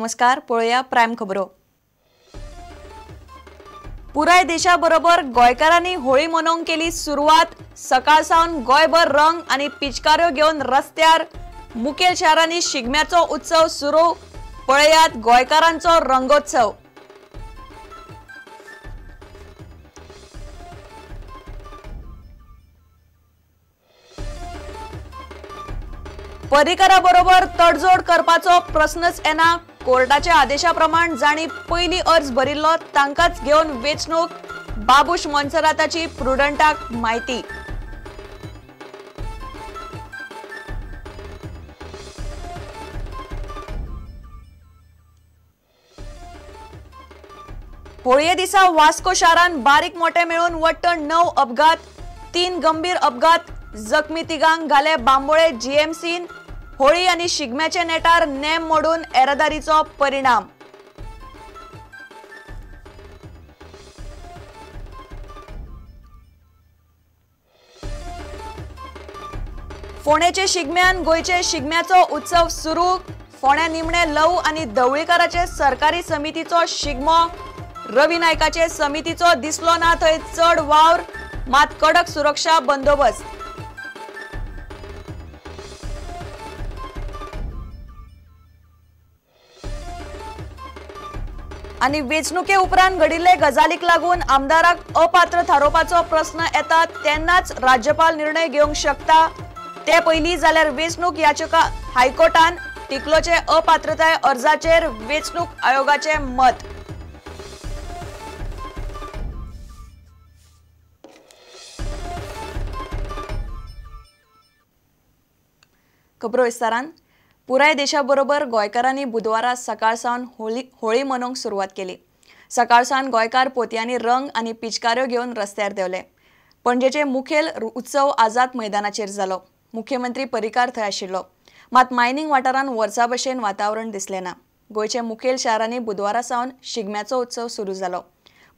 नमस्कार, पळोवया प्रायम खबरो। पुराय देशा बरोबर गोंयकारांनी होळी मनोवंक केली सुरवात। सकाळ सावन गोंयभर रंग आनी पिचकाऱ्यो घेवन रस्त्यार। मुखेल शारांनी शिगम्याचो उत्सव सुरू। पळयात गोंयकारांचो रंगोत्सव। पर्रीकरा बरोबर तडजोड करपाचो प्रस्नच येना। कोर्टाच्या आदेशा प्रमाण जांणी पयली अर्ज भरिल्लो तांकांच घेवन वेंचणूक। बाबूश मोन्सेराताची प्रुडंटाक म्हायती। होळये दिसा वास्को शारान बारीक मोठे मेळून वट्ट 9 अपघात, 3 गंभीर अपघात। जखमी तिगांक घाले बांबोळे जीएमसीन। होळी आनी शिगम्याचे नेटार नेम मोडून येरादारीचो परिणाम। फोंडेचे शिगम्यान गोंयचे शिगम्याचो उत्सव सुरू। फोंड्या निमणे लव आनी धवळीकाराचे सरकारी समितीचो शिगमो। रवी नायकाचे समितीचो दिसलो ना थंय चड वावर, मात कडक सुरक्षा बंदोबस्त। आनी वेंचणुके उपरांत घडिल्ले गजालीक लागून आमदाराक अपात्र थारोवपाचो प्रस्न येता तेन्नाच राज्यपाल निर्णय घेवंक शकता। ते पयलीं जाल्यार वेंचणूक याचिका हायकोर्टान टिकलोचे अपात्रताय अर्जाचेर वेंचणूक आयोगाचें मत। खबरो विस्तारान। पुराय देशा बरोबर गोंयकारांनी बुधवारा सकाळ सावन होळी मनोवंक सुरवात केली। सकाळ सावन गोंयकार पोतयांनी रंग आनी पिचकाऱ्यो घेवन रस्त्यार देंवले। पणजेचे मुखेल उत्सव आझाद मैदानाचेर जालो। मुख्यमंत्री पर्रीकार थंय आशिल्लो, मात मायनिंग वाठारांत वर्सा भशेन वातावरण दिसलें ना। गोंयच्या मुखेल शारांनी बुधवारा सावन शिगम्याचो उत्सव सुरू जालो।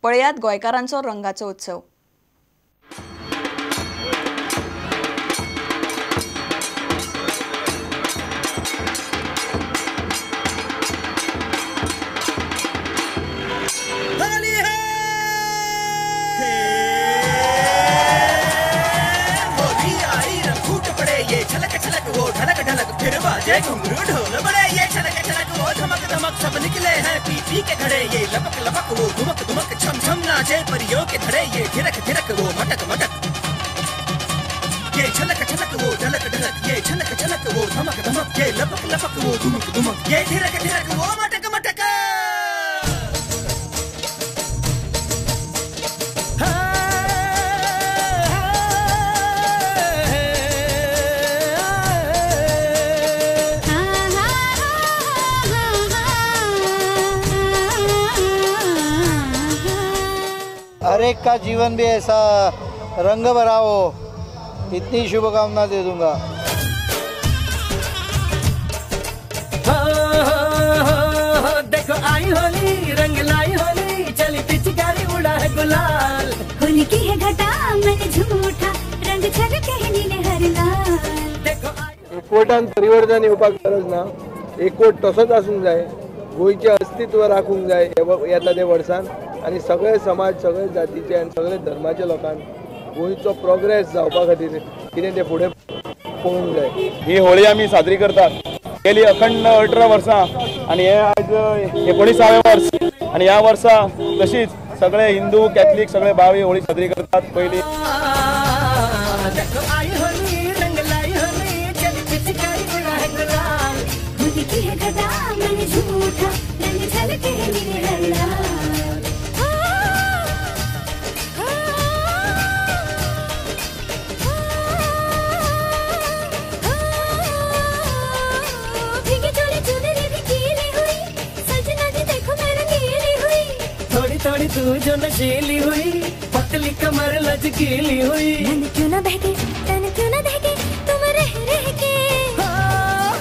पळयात गोंयकारांचो रंगाचो उत्सव। घुंघरू ढोल बड़े ये छलक छलक वो धमक धमक सब निकले हैं पी पी के घड़े ये लपक लपक वो धुमक धुमक छम छम नाचे परियों के धड़े ये थिरक थिरक वो मटक मटक ये छलक छलक वो ढलक ढलक ये छलक छलक वो धमक धमक ये लपक लपक वो धुमक धुमक ये थिरक थिरक वो मटक मटक। हर एक का जीवन भी ऐसा रंग भरा हो, इतनी शुभकामना दे दूंगा। हो, देखो आई होली, रंग लाई होली, चली पिचकारी उड़ा है गुलाल। होली की है घटा मन झूठा, रंग छलके है नीले हर लाल। देखो आई एकवटान परिवर्तन येवपाक गरज ना, एकवट तसोच आसूंक जाय, गोंयचें अस्तित्व राखूंक जाय येता ते वर्सान। आनी सगळे समाज, सगळे जातीचे आनी सगळे धर्माच्या लोकांक गोंयचो प्रोग्रेस जावपा खातीर कितें तें फुडें पळोवंक जाय। ही होळी आमी साजरी करतात गेली अखंड 18 वर्सां आनी हे आज 19वें वर्स आनी ह्या वर्सा तशीच सगळे हिंदू कॅथलीक सगळे भाव ही होळी साजरी करतात। पयली थोड़ी तू जो नशीली हुई, पतली कमर लचकीली हुई। मन क्यों ना बहके, तन क्यों ना दहके, तुम रह रह के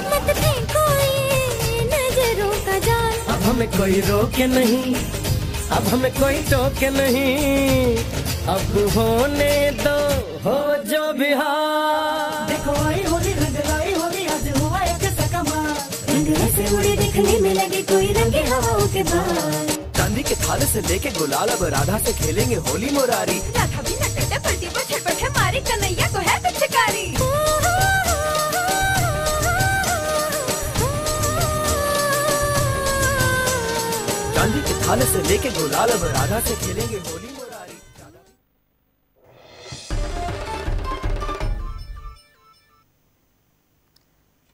मत फेंको ये नजरों का जाल। अब हमें कोई रोके नहीं, अब हमें कोई टोके नहीं, अब होने दो हो जो बिहार। देखो आई होली, रंग लाई होली, आज हुआ एक सकमा। रंग ऐसे उड़े देख देखने में लगे कोई रंगे हवाओं के बाल। चांदी के थाल से लेके गुलाल अब राधा से खेलेंगे होली मुरारी। राधा भी नटखट पलटी वो छटपट है मारे कन्हैया को है पिचकारी। चांदी के थाल से लेके गुलाल अब राधा से खेलेंगे होली मुरारी।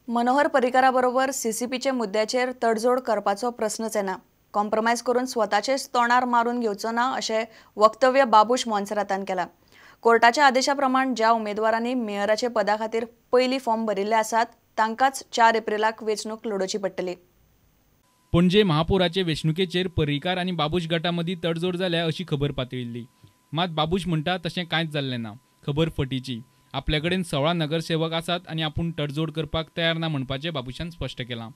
मनोहर पर्रीकाराबरोबर सीसीपीचे मुद्द्याचेर तडजोड करपाचो प्रस्नच येना। कॉम्प्रोमायज करून स्वताचेच तोंडार मारून घेवचो ना अशें वक्तव्य बाबूश मोन्सेरातान केलां। कोर्टाच्या आदेशा प्रमाण ज्या उमेदवारांनी मेयराचे पदा खातीर पयलीं फॉर्म भरिल्ले आसात तांकांच 4 एप्रिलाक वेंचणूक लडोवची पडटली। पणजे महापौराचे वेंचणुकेचेर पर्रीकार आनी बाबूश गटा मदीं तडजोड जाल्या अशी खबर पातळिल्ली। मात बाबूश म्हणटा तशें कांयच जाल्लें ना, खबर फटीची। आपल्या कडेन 16 नगरसेवक आसात आनी आपूण तडजोड करपाक तयार ना म्हणपाचें बाबूशान स्पश्ट केलां।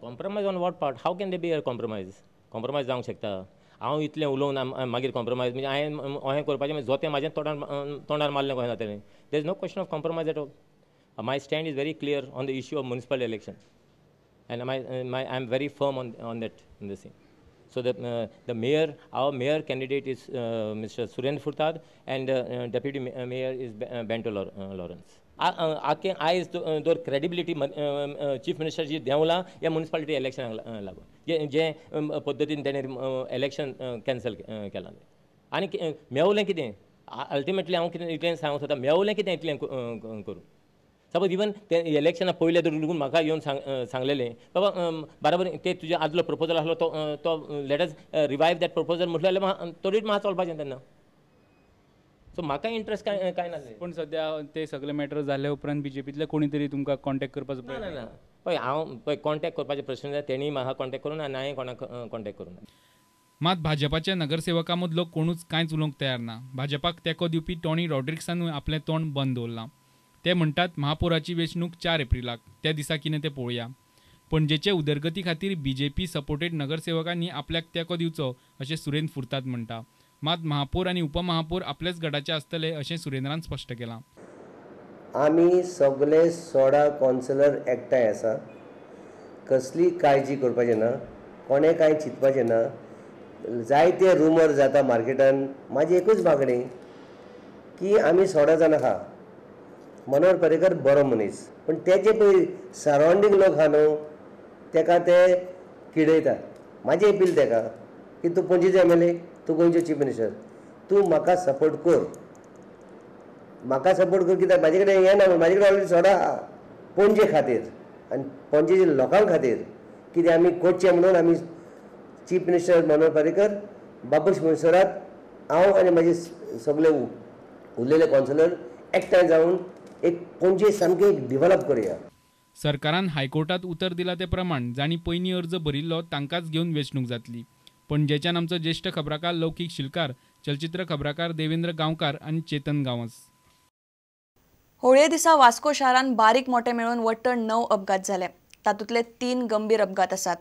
Compromise on what part? How can they be a compromise? Compromise जावंक शकता? हांव इतलें उलोवन मागीर कॉम्प्रोमायज म्हणजे हांवें अहें करपाचें म्हणजे जोतें म्हाजें तोंडार मारलें कशें जातलें? There is no question of compromise at all. My stand is very clear on the issue of municipal election and my I am very firm on that in the same. So the mayor, our mayor candidate is Mr. Surendra Furtad and deputy mayor is Bento Lawrence. आके आयज दर credibility chief minister जी देंवला ह्या municipality इलेक्शनाक लागून जे पद्दतीन तेणें election cancel केलां आनी मेवलें कितें अल्टिमेटली हांव कितें इतलें सांगूंक सोदता, मेवलें कितें इतलें करून? सपोज इवन ते इलेक्शना पयलें धरून लागून म्हाका येवन सांगलेलें बाबा बराबर ते तुजे आदलो प्रपोजल आसलो तो let us revive that proposal म्हटलें जाल्यार तोडीत म्हाका चलपाचें तेन्ना. सो म्हाका इंट्रस्ट कांय कांय नासलें. पूण सद्या ते सगळे मॅटर जाले उपरांत बीजेपींतले कोणी तरी तुमकां कॉन्टेक्ट करपाचो प्रयत्न? ना पळय हांव पळय कॉन्टेक्ट करपाचे प्रश्न ना, तेणी म्हाका कॉन्टेक्ट करूं ना आनी हांवें कोणाक कॉन्टेक्ट करूं ना. मात भाजपाच्या नगरसेवकां मदलो कोणूच कांयच उलोवंक तयार ना. भाजपाक तेंको दिवपी टॉनी रॉड्रिक्सानूय आपलें तोंड बंद दवरलां. ते म्हणटात महापौराची वेंचणूक 4 एप्रिलाक, त्या दिसा कितें तें पळोवया. पणजेचे उदरगती खातीर बीजेपी सपोर्टेड नगरसेवकांनी आपल्याक तेंको दिवचो अशें सुरेंद्र फुर्ताद म्हणटा. मात महापौर आनी उपमहापौर आपल्याच गटाचे आसतले अशें सुरेंद्रान स्पश्ट केलां. आमी सगळे 16 कावन्सिलर एकठांय आसा, कसली काळजी करपाची ना, कोणें कांय चिंतपाचें ना. जायते रुमर जाता मार्केटान. म्हाजी एकूच मागणी की आमी 16 जाणां आहा, मनोहर पर्रीकर बरो मनीस, पूण तेजे पळय सरावंडींग लोक आहा न्हू तेका ते किडयता. म्हाजें अपील तेका की तूं पणजेचो एमएलए, तूं गोंयचो चीफ मिनिस्टर, तूं म्हाका सपोर्ट कर, म्हाका सपोर्ट कर कित्याक म्हाजे कडेन हें ना, म्हाजे कडेन ऑलरेडी 16 आहा. पणजे खातीर आनी पणजेच्या लोकां खातीर कितें आमी करचें म्हणून आमी चीफ मिनिस्टर मनोहर पर्रीकर, बाबूश मोन्सेरात, हांव आनी म्हाजे सगळे उरलेले कावन्सिलर एकठांय जावन एक पणजे सामकें एक डिवेलप करुया. सरकारान हायकोर्टात उतर दिला ते प्रमाण जांणी पयलीं अर्ज भरिल्लो तांकांच घेवन वेंचणूक जातली. पणजेच्यान आमचो ज्येश्ठ खबराकार लौकीक शिलकार, चलचित्र खबराकार देवेंद्र गांवकार आनी चेतन गांवस. होळये दिसा वास्को शारान बारीक मोठे मेळून वट्ट 9 अपघात जाले. तातूंतले 3 गंभीर अपघात आसात.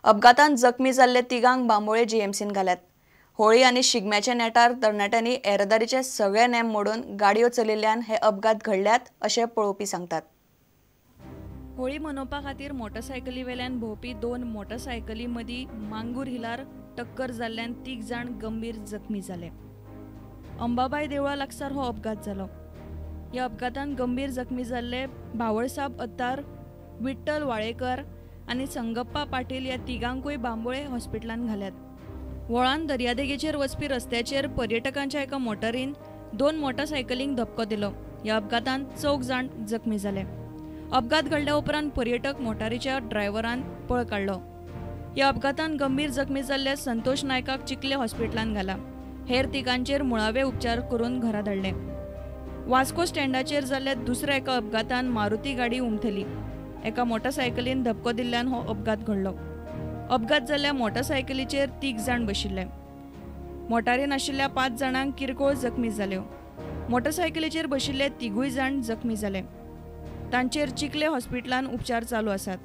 अपघातान जखमी जाल्ले 3 बांबोळे जीएमसीन घाल्यात. होळी आनी शिगम्याच्या नेटार तरणाट्यांनी येरादारीचे सगळे नेम मोडून गाडयो चलयिल्ल्यान हे अपघात घडल्यात अशें पळोवपी सांगतात. होळी मनोवपा खातीर मोटरसायकली वेल्यान भोंवपी 2 मोटरसायकली मदीं मांगूर हिलार टक्कर जाल्ल्यान 3 जाण गंभीर जखमी जाले. अंबाबाई देवळा लागसार हो अपघात जालो. ह्या अपघातान गंभीर जखमी जाल्ले भावळसाब अत्तार, विठ्ठल वाळेकर आनी संगप्पा पाटील ह्या 3गांकूय बांबोळे हॉस्पिटलान घाल्यात. व्हळान दर्यादेगेचेर वचपी रस्त्याचेर पर्यटकांच्या एका मोटारीन 2 मोटरसायकलींक धपको दिलो. ह्या अपघातान 4 जाण जखमी जाले. अपघात घडल्या उपरांत पर्यटक मोटारीच्या ड्रायव्हरान पळ काडलो. ह्या अपघातान गंभीर जखमी जाल्ल्या संतोष नायकाक चिखले हॉस्पिटलान घाला. हेर 3गांचेर मुळावे उपचार करून घरा धाडले. वास्को स्टँडाचेर जाल्ल्या दुसऱ्या एका अपघातान मारुती गाडी उमथली. एका मोटरसायकलीन धपको दिल्ल्यान हो अपघात घडलो. अपघात जाल्ल्या मोटरसायकलीचेर 3 जाण बशिल्ले. मोटारीन आशिल्ल्या 5 जाणांक किरकोळ जखमी जाल्यो. मोटरसायकलीचेर बशिल्ले 3 जाण जखमी जाले. तांचेर चिखले हॉस्पिटलान उपचार चालू आसात.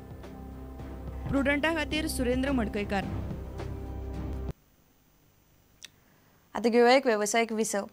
प्रुडंटा खातीर सुरेंद्र मडकयकार. आतां घेवया एक वेवसायीक विसव.